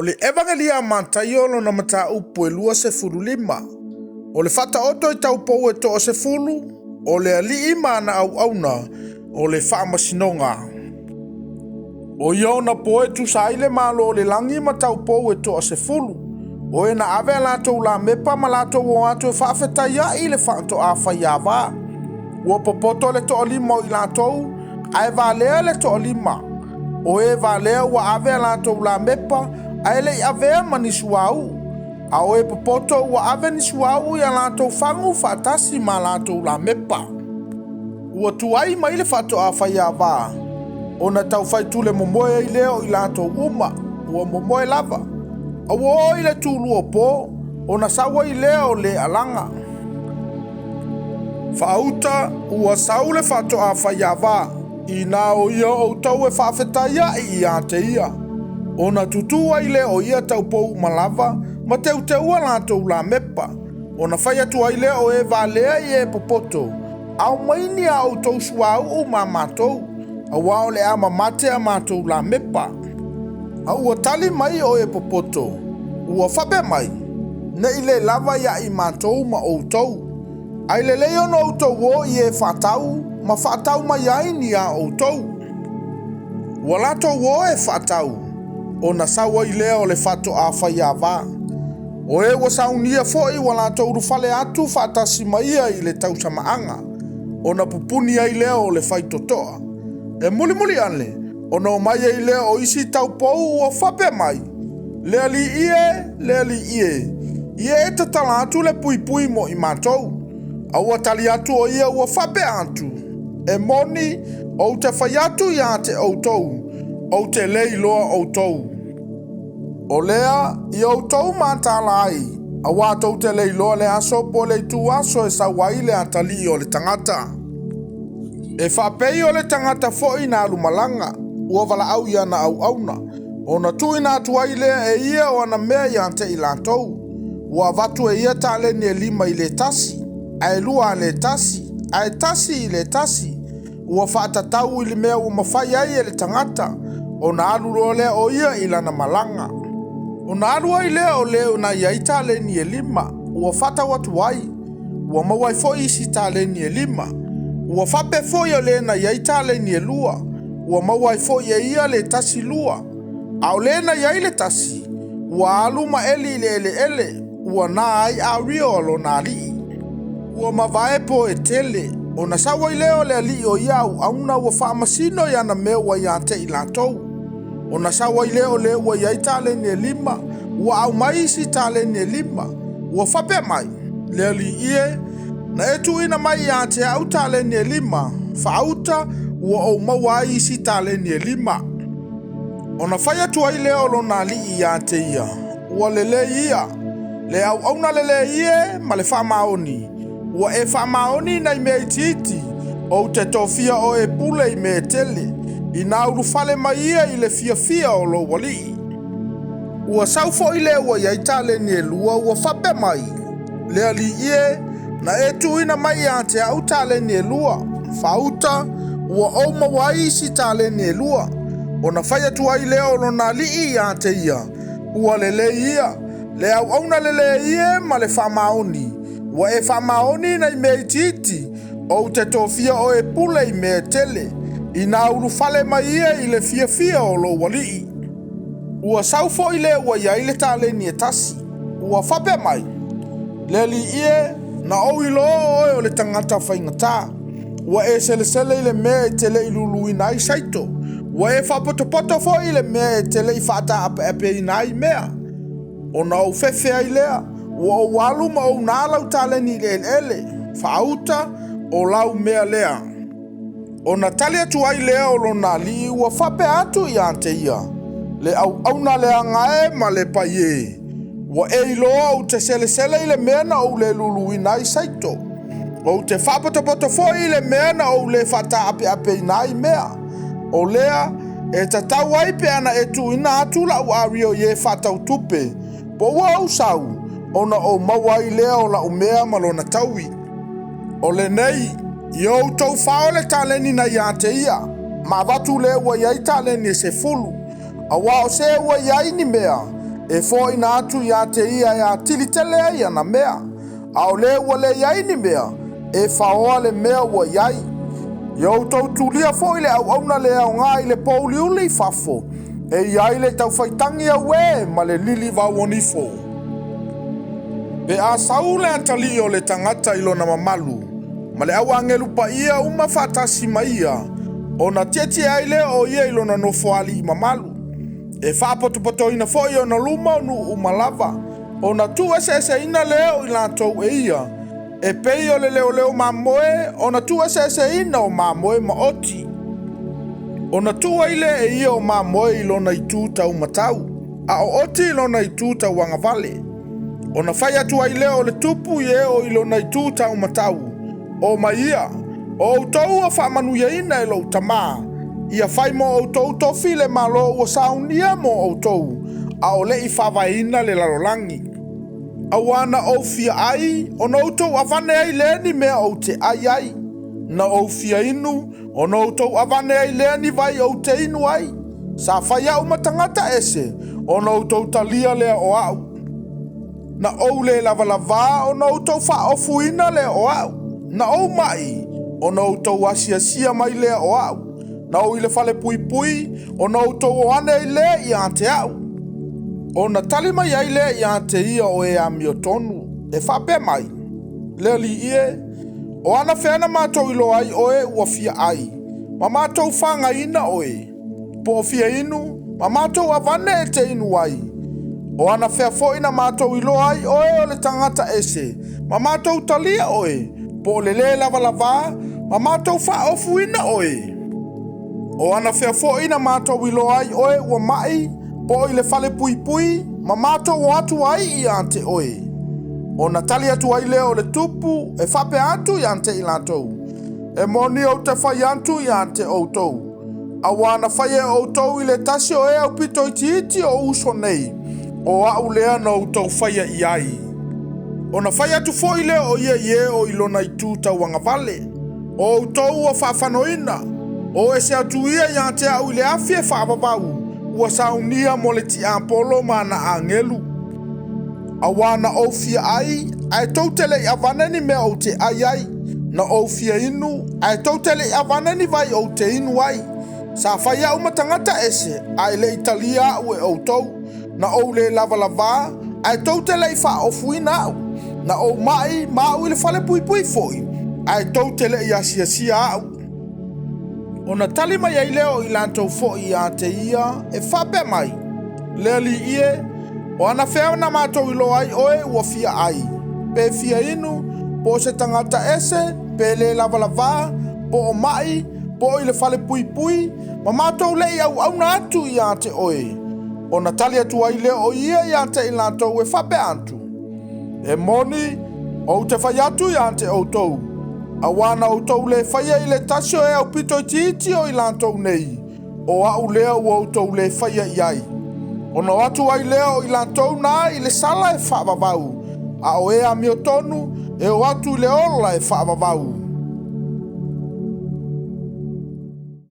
O le Evagelia a Mataio lona mataupu e 25. O le faataoto i taupou e toa 10, o le alii ma ana auauna, o le faamasinoga. O ia ona po e tusa ai le malo o le lagi ma taupou e toa 10. O e na ave a latou lamepa ma latou o atu e faafetaiaʻi i le faatoa faiava. Ua popoto le toalima o i latou, ae valea le toalima. O e valea ua ave a latou lamepa, ae le i avea ma ni suauu. A o e popoto ua ave ni suauu i a latou fagu faatasi ma a latou lamepa. Ua tuai mai le faatoa faiava, ona taufai tule momoe ai lea o i latou uma, ua momoe lava. A ua oo i le tulua o po, ona sau ai lea o le alaga. Faauta ua sau le faatoa faiava, inā o ia outou e faafetaiaʻi ia te ia. Ona tutū ai lea o ia taupou uma lava, ma teuteua latou lamepa. Ona fai atu ai lea o e valea i e popoto, Aumai ni a outou suauu ma matou, auā o le a mamate a matou lamepa. A ua tali mai o e popoto, ua faapea mai, Ne i le lava ia i matou ma outou. Ai lelei ona outou o i e faatau, ma faatau mai ai ni a outou. Ua latou o e faatau, ona sau ai lea o le faatoa faiava. O e ua saunia foi ua latou ulufale atu faatasi ma ia i le tausamaaga, ona pupuni ai lea o le faitotoa. E mulimuli ane, ona omai ai lea o isi taupou ua faapea mai, Le Alii e, le Alii e, ia e tatala atu le puipui mo i matou. A ua tali atu o ia ua faapea atu, E moni, ou te fai atu ia te outou, ou te le iloa outou. O lea, ia outou mataala ai, auā tou te le iloa le aso po o le ituaso e sau ai le atalii o le tagata. E faapei o le tagata foi na alu malaga, ua valaau i ana auauna, ona tuuina atu ai lea e ia o ana mea ia te i latou. Ua avatu e ia taleni e 5 i le tasi, ae 2 a le tasi, ae 1 i le tasi. Ua faatatau i le mea ua mafai ai e le tagata, ona alu loa lea o ia i lana malaga. Ona alu ai lea o le na i ai taleni e 5, ua faatau atu ai, ua maua ai foi isi taleni e 5. Ua faapea foi o le na i ai taleni e 2, ua maua ai foi e ia le tasi 2. A o le na i ai le tasi, ua alu ma eli i le eleele, ua na ai ario a lona alii. Ua mavae po e tele, ona sau ai lea o le alii o ia auauna ua faamasino i ana mea ua ia te i latou. Ona sau ai lea o le ua i ai taleni e 5, ua aumai isi taleni e 5. Ua faapea mai, Le alii e, na e tuuina mai ia te au taleni e 5, faauta ua ou maua ai isi taleni e 5. Ona fai atu ai lea o lona alii ia te ia, Ua lelei ia, le auauna lelei e ma le faamaoni, ua e faamaoni nai mea itiiti, ou te tofia oe e pule i mea e tele, inā ulufale mai ia i le fiafia o lou alii. Ua sau foi le ua i ai taleni e 2 ua faapea mai, Le alii e, na e tuuina mai ia te au taleni e 2, faauta, ua ou maua ai isi taleni e 2. Ona fai atu ai lea o lona alii ia te ia, Ua lelei ia, le auauna lelei e ma le faamaoni, ua e faamaoni nai mea itiiti, ou te tofia oe e pule i mea e tele, inā ulufale mai ia i le fiafia o lou alii. Ua sau foi le ua i ai le taleni e 1, ua faapea mai, Le alii e, na ou iloa oe o le tagata faigata. Ua e selesele i le mea e te le i luluina ai saito. Ua e faapotopoto foi i le mea e te le i faataapeapeina ai mea. Ona ou fefe ai lea, ua ou alu ma ou nā lau taleni i le eleele, faauta, o lau mea lea. Ona tali atu ai lea o lona alii ua faapea atu ia te ia, Le auauna leaga e ma le pai e, ua e iloa ou te selesele i le mea na ou le luluina ai saito. Ou te faapotopoto foi i le mea na ou le faataapeapeina ai mea. O lea, e tatau ai pe ana e tuuina atu lau ario i e faatau tupe, po ua ou sau, ona ou maua ai lea o lau mea ma lona taui. O lenei, ia outou fao le taleni na ia te ia, ma avatu le ua i ai taleni e 10, auā o se ua i ai ni mea, E foaina atu ia te ia e atili tele ai ana mea, a o le ua le i ai ni mea, e faoa le mea ua i ai. Ia outou tulia foi le auauna le aoga i le pōuliuli i fafo, e i ai le taufaitagi auē ma le lilivau o nifo. Pe a sau le atalii o le tagata i lona mamalu, ma le au agelu paia uma faatasi ma ia, ona tietie ai lea o ia i lona nofoalii mamalu. E faapotopotoina foi i ona luma o nuu uma lava, ona tuueseeseina lea o i latou e ia, e pei o le leoleo mamoe ona tuueseeseina o mamoe ma oti. Ona tuu ai lea e ia o mamoe i lona itu taumatau, a o oti i lona itu tauagavale. Ona fai atu ai lea o le tupu i e o i lona itu taumatau, O mai ia, o outou ua faamanuiaina e lou Tama, ia fai mo outou tofi le Malo ua saunia mo outou, a o le i faavaeina le lalolagi. Auā na ou fia ai, ona outou avane ai lea ni mea ou te ai ai. Na ou fia inu, ona outou avane ai lea ni vai ou te inu ai. Sa fai au ma tagata ese, ona outou talia lea o au. Na ou le lavalavā ona outou faaofuina lea o au. Na ou maʻi, ona outou asiasia mai lea o au. Na ou i le falepuipui, ona outou o ane ai lea ia te au. Ona tali mai ai lea ia te ia o e amiotonu, e faapea mai, Le Alii e, o anafea na matou iloa ai oe ua fia ai, ma matou fagaina oe, po o fia inu, ma matou avane e te inu ai? O anafea foi na matou iloa ai oe o le tagata ese, ma matou talia oe, po o le lē lavalavā, ma matou faaofuina oe? O anafea foi na matou iloa ai oe ua maʻi, po o i le falepuipui, ma matou o atu ai ia te oe? Ona tali atu ai lea o le tupu e faapea atu ia te i latou, E moni ou te fai atu ia te outou, auā na faia e outou i le tasi o e aupito itiiti o uso nei, o au lea na outou faia i ai. Ona fai atu foi lea o ia i e o i lona itu tauagavale, O outou ua faafanoina, o ese atu ia ia te au i le afi e faavavau, ua saunia mo le tiapolo ma ana agelu. Auā na ou fia ai, ae tou te le i avane ni mea ou te ai ai. Na ou fia inu, ae tou te le i avane ni vai ou te inu ai. Sa fai au ma tagata ese, ae le i talia au e outou. Na ou le lavalavā, ae tou te le i faaofuina au. Na ou maʻi ma au i le falepuipui foi, ae tou te le i asiasia au. Ona tali mai ai lea o i latou foi ia te ia e faapea mai, Le Alii e, o anafea na matou iloa ai oe ua fia ai, pe fia inu, po o se tagata ese, pe le lavalavā, po o maʻi, po o i le falepuipui, ma matou le i auauna atu ia te oe? Ona tali atu ai lea o ia ia te i latou e faapea atu, E moni, ou te fai atu ia te outou, auā na outou le faia i le tasi o e aupito itiiti o i latou nei, o au lea ua outou le faia i ai. Ona o atu ai lea o i latou na i le sala e faavavau, a o e amiotonu e o atu i le ola e faavavau.